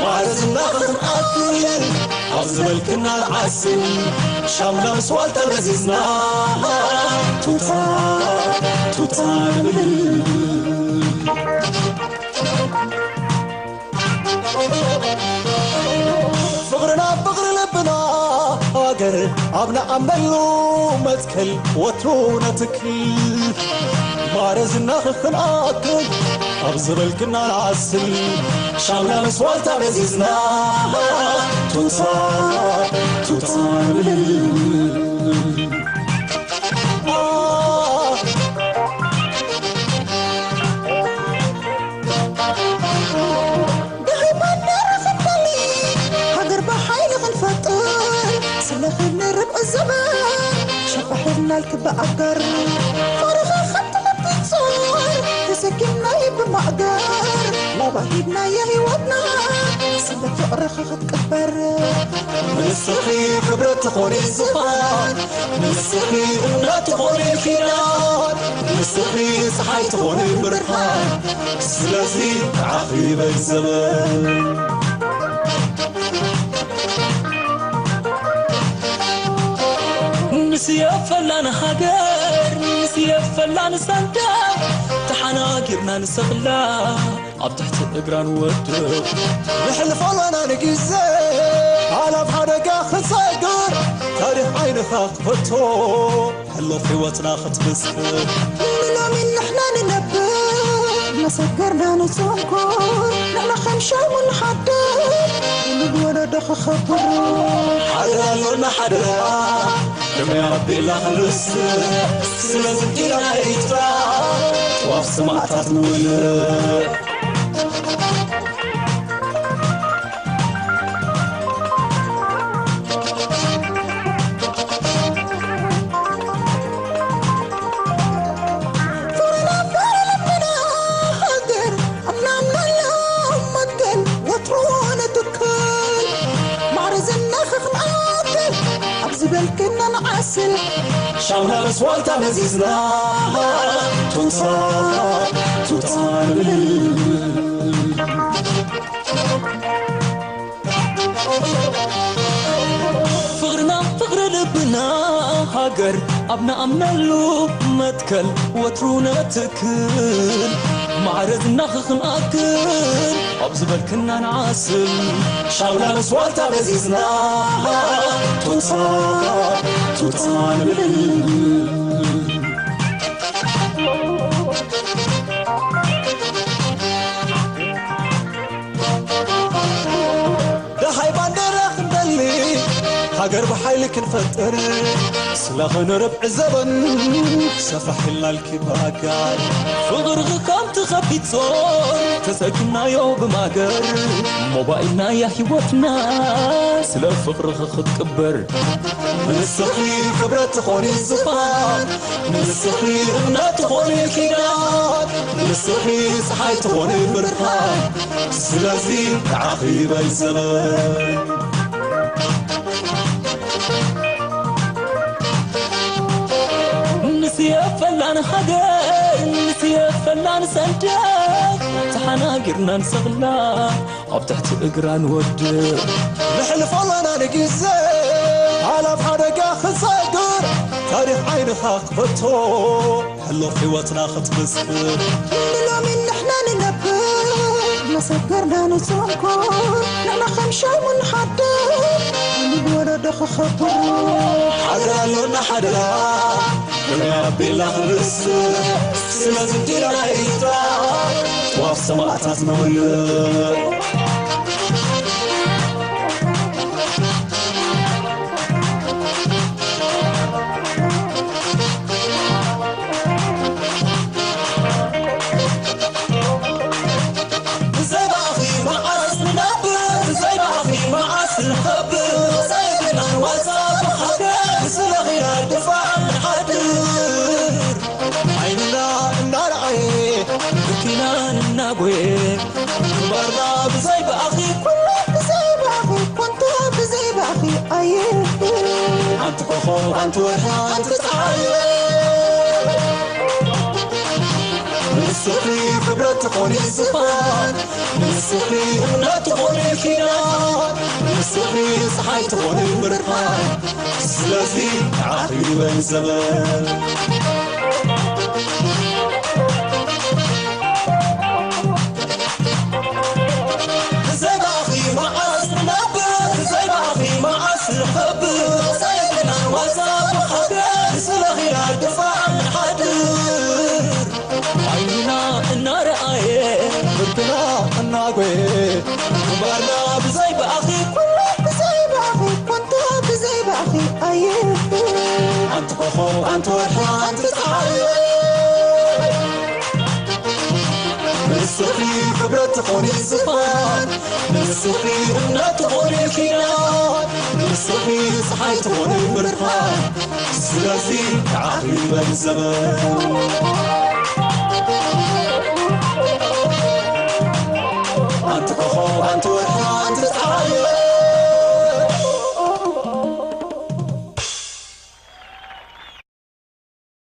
ማዕረ ዝናኽ ክንኣክል ኣብ ዝበልክና ንዓስል ሻምና ምስ ዋልታ መዚዝና ቱታ ቱታ ንብል። ፍቕርና ፍቕሪ ልብና ሃገር ኣብ ንኣመሉ መትከል ወትሩ ነትክል ማዕረ ዝናኽ ክንኣክል ኣብ ዝበልክና ንዓስል ሻምና ምስ ዋልታ መዚዝና ቱታ ቱታ ንብል። ደኺምና ንርኽብ ደሊ ሃገር ብሓይሊ ክንፈጥር ስለ ክንርብ ዘበን ሸፋሒልና ልክብ ኣጋር ፍቕርኻ ከም ትኸፍት ጾር ተሰኪምናይ ብማእገር ላባቲብናያ ህይወትና ስለ ፍቕርኻ ክትቅበር ንስኺ ክብረት ትኾኒ ዝፋን ንስኺ እምነት ትኾኒ ኪዳን ንስኺ ፀሓይ ትኾኒ ብርሃን ስለዚ ንዓኺ ይበል ዘበን ንስየፈላን ሃገር ንስየፈላን ሰንደቕ ተሓናጊርና ንሰቕላ ኣብ ትሕቲ እግራ ንወድቕ ንሕልፎ ኣለና ንግዜ ኣላፍ ሓደጋ ክንሰግር ታሪኽ ዓይንኻ ክፈቶ ሕሉፍ ህይወትና ክትምስክር ንሎሚ ንሕና ንነብር መሰገርና ንጽንኩር ንሕና ከም ሻሙ ንሓድር ንወለዶ ክኸብር ሓደራ ኣሎና ሓደራ ከመይ ኣቢልና ክንርስዕ ስለዚ ዲና ኤርትራ ጥዋፍ ሰማእታት ንውልዕ ዝበልክና ንዓስል ሻምና ምስ ዋልታ መዚዝና ቱታ ቱታ ንብል ፍቕርና ፍቕሪ ልብና ሃገር ኣብ ንኣምነሉ መትከል ወትሩ ነትክል ማዕረ ዝናኽ ክንኣክል ኣብ ዝበልክና ንዓስል ሻምና ምስ ዋልታ መዚዝና ቱታ ቱታ ንብል ደሃይ ባንዴራ ክንደሊ ሃገር ብሓይሊ ክንፈጥር ስለ ክንርብዒ ዘበን ሰፋሕ ኢልና ልኪ ብኣጋር ፍቕርኺ ከምቲ ከቢድ ጾር ተሰኪምናዮ ብማገር ሞባይልናያ ህይወትና ስለ ፍቕርኺ ክትቅበር ንስኺ ክብረት ትኾኒ ዝፋን ንስኺ እምነት ትኾኒ ኪዳን ንስኺ ፀሓይ ትኾኒ ብርሃን ስለዚ ንዓኺ ይበል ዘመን ንስየፈላን ሃገር ንስየፈላን ሰንደቅ ተሓናጊርና ንሰቕላ ኣብ ትሕቲ እግራ ንወድቕ ንሕልፎ ኣለና ንግዜ ሓላፍ ሓደጋ ክሰግር ታሪኽ ዓይንኻ ክፈቶ ሕሉፍ ህይወትና ክትምስክር ንሎሚ ንሕና ንነብር መሰገርና ንጽንኩር ንሕና ከም ሻሙ ንሓድር ንወለዶ ክኸብር ሓደራ ኣሎና ሓደራ ከመይ ኣቢልና ክንርስዕ ስለዚ ዲና ናይ ኤርትራ ጥዋፍ ሰማእታት ነውልዕ ብዘይ ብኣኺ መዓስ ንነብር ብዘይ ብኣኺ መዓስ ንኸብር ብዘይ ግናን ዋዛ ብሓገር ስለኺ ድፋዕ ንሓድር ዓይንና እናረኣየ ብኪናን እናጎየ ግንባርና ብዘይ ብኣኺ ኩሉ ብዘይ ብኣኺ ኮንቶ ብዘይ ብኣኺ ኣየ ሓንቲ ኮኾብ ሓንቲ ወርሒ ሓንቲ ፀሓይ ንስኺ ክብረት ትኾኒ ዝፋን፣ ንስኺ እምነት ትኾኒ ኪዳን፣ ንስኺ ፀሓይ ትኾኒ ብርሃን። ስለዚ ንዓኺ ይበል ዘመን። ብዘይባኺ መዓስ ንነብር፣ ብዘይባኺ መዓስ ንኸብር፣ ዘይብልና ዋዛ ብሓገር፣ ስለኺ ኢና ድፋዕ ንሓድር። ዓይንና እናረኣየ፣ ልብና እናጎየ፣ ግንባርና ብዘይ ብኣኺ፣ ኩሉ ብዘይ ብኣኺ፣ ኮንታ ብዘይ ብኣኺ ኣየ። ኣንቲ ኮኾብ፣ ኣንቲ ወርሒ፣ ኣንቲ ፀሓይ፣ ንስኺ ክብረት ትኾኒ ዝፋን፣ ንስኺ እምነት ትኾኒ ኪዳን፣ ንስኺ ፀሓይ ትኾኒ ብርሃን። ስለዚ ንዓኺ ይበል ዘመን።